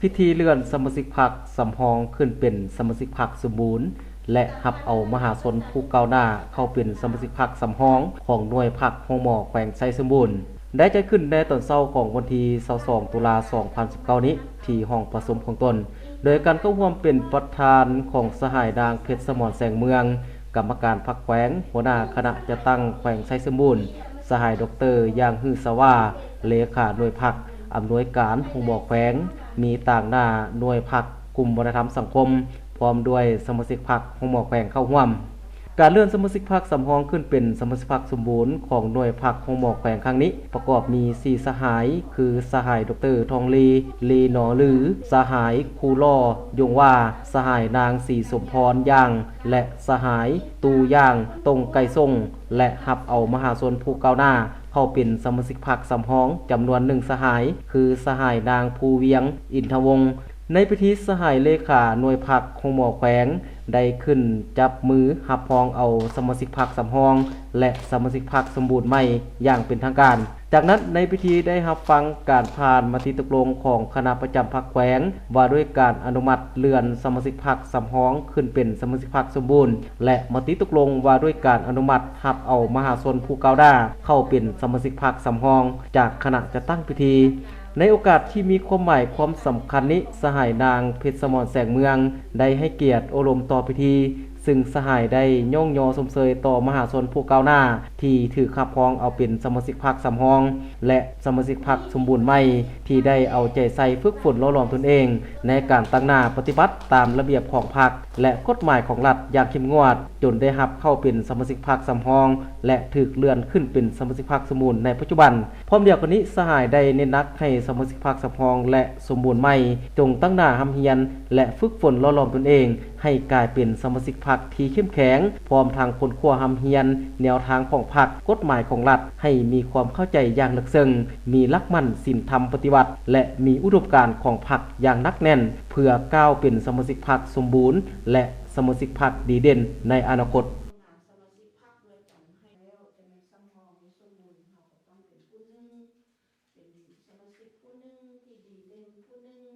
ພິທີເລື່ອນສະມາຊິກພັກສຳຮອງຂຶ້ນເປັນສະມາຊິກພັກສົມບູນ ແລະ ຮັບເອົາມະຫາຊົນຜູ້ກ້າວໜ້າເຂົ້າເປັນສະມາຊິກພັກສຳຮອງຂອງໜ່ວຍພັກໂຮງໝໍແຂວງໄຊສົມບູນ ໄດ້ຈັດຂຶ້ນໃນຕອນເຊົ້າຂອງວັນທີຊາວສອງ ຕຸລາ ສອງພັນສິບເກົ້ານີ້ ທີ່ຫ້ອງປະຊຸມຂອງຕົນ ໂດຍການເຂົ້າຮ່ວມເປັນປະທານຂອງສະຫາຍນາງ ເພັດສະໝອນ ແສງເມືອງ ກຳມະການພັກແຂວງ, ຫົວໜ້າຄະນະຈັດຕັ້ງແຂວງໄຊສົມບູນ, ສະຫາຍ ດອກເຕີ ຢ່າງ ຫືສະຫວ້າ ເລຂາໜ່ວຍພັກ, ອຳນວຍການໂຮງໝໍແຂວງ, ມີຕາງໜ້າໜ່ວຍພັກ, ກຸ່ມວັດທະນະທຳສັງຄົມ ພ້ອມດ້ວຍສະມາຊິກພັກໂຮງໝໍແຂວງເຂົ້າຮ່ວມ. ການເລື່ອນສະມາຊິກພັກສຳຮອງຂຶ້ນເປັນສະມາຊິກພັກສົມບູນຂອງໜ່ວຍພັກໂຮງໝໍແຂວງຄັ້ງນີ້ ປະກອບມີສີ່ສະຫາຍ ຄື ສະຫາຍ ດອກເຕີ ທອງລີ ລີໜໍລື, ສະຫາຍ ຄູຫຼໍ່ ຢົງຫວ້າ, ສະຫາຍ ນາງ ສີສົມພອນ ຢ່າງ ແລະ ສະຫາຍ ຕູ ຢ່າງ ຕົງໄກສົງ ແລະ ຮັບເອົາມະຫາຊົນຜູ້ກ້າວໜ້າເຂົ້າເປັນສະມາຊິກພັກສຳຮອງຈຳນວນໜຶ່ງສະຫາຍ ຄື ສະຫາຍ ນາງ ພູວຽງ ອິນທະວົງ. ໃນພິທີ ສະຫາຍເລຂາໜ່ວຍພັກໂຮງໝໍແຂວງ ໄດ້ຂຶ້ນຈັບມືຮັບຮອງເອົາສະມາຊິກພັກສຳຮອງ ແລະ ສະມາຊິກພັກສົມບູນໃໝ່ຢ່າງເປັນທາງການ. ຈາກນັ້ນໃນພິທີໄດ້ຮັບຟັງການຜ່ານມະຕິຕົກລົງຂອງຄະນະປະຈຳພັກແຂວງ ວ່າດ້ວຍການອະນຸມັດເລື່ອນສະມາຊິກພັກສຳຮອງຂຶ້ນເປັນສະມາຊິກພັກສົມບູນ ແລະ ມະຕິຕົກລົງວ່າດ້ວຍການອະນຸມັດຮັບເອົາມະຫາຊົນຜູ້ກ້າວໜ້າເຂົ້າເປັນສະມາຊິກພັກສຳຮອງ ຈາກຄະນະຈັດຕັ້ງພິທີ. ໃນໂອກາດທີ່ມີຄວາມໝາຍຄວາມສຳຄັນນີ້ ສະຫາຍນາງ ເພັດສະໝອນ ແສງເມືອງ ໄດ້ໃຫ້ກຽດໂອ້ລົມຕໍ່ພິທີ ຊຶ່ງສະຫາຍໄດ້ຍ້ອງຍໍຊົມເຊີຍຕໍ່ມະຫາຊົນຜູ້ກ້າວໜ້າ ທີ່ຖືກຮັບຮອງເອົາເປັນສະມາຊິກພັກສຳຮອງ ແລະ ສະມາຊິກພັກສົມບູນໃໝ່ ທີ່ໄດ້ເອົາໃຈໃສ່ຝຶກຝົນຫຼໍ່ຫຼອມຕົນເອງ ໃນການຕັ້ງໜ້າປະຕິບັດຕາມລະບຽບຂອງພັກ ແລະ ກົດໝາຍຂອງລັດຢ່າງເຂັ້ມງວດ ຈົນໄດ້ຮັບເຂົ້າເປັນສະມາຊິກພັກສຳຮອງ ແລະ ຖືກເລື່ອນຂຶ້ນເປັນສະມາຊິກພັກສົມບູນໃນປັດຈຸບັນ. ພ້ອມດຽວກັນນີ້ ສະຫາຍໄດ້ເນັ້ນໜັກໃຫ້ສະມາຊິກພັກສຳຮອງ ແລະ ສົມບູນໃໝ່ ຈົ່ງຕັ້ງໜ້າຮ່ຳຮຽນ ແລະ ຝຶກຝົນຫຼໍ່ຫຼອມຕົນເອງ ໃຫ້ກາຍເປັນສະມາຊິກພັກທີ່ເຂັ້ມແຂງ, ພ້ອມທັງຄົ້ນຄວ້າຮ່ຳຮຽນແນວທາງຂອງພັກ, ກົດໝາຍຂອງລັດ ໃຫ້ມີຄວາມເຂົ້າໃຈຢ່າງເລິກເຊິ່ງ, ມີຫຼັກໝັ້ນສິນທຳປະຕິວັດ ແລະ ມີອຸດົມການຂອງພັກຢ່າງໜັກແໜ້ນ ເພື່ອກ້າວເປັນສະມາຊິກພັກສົມບູນ ແລະ ສະມາຊິກພັກດີເດັ່ນໃນອະນາຄົດ.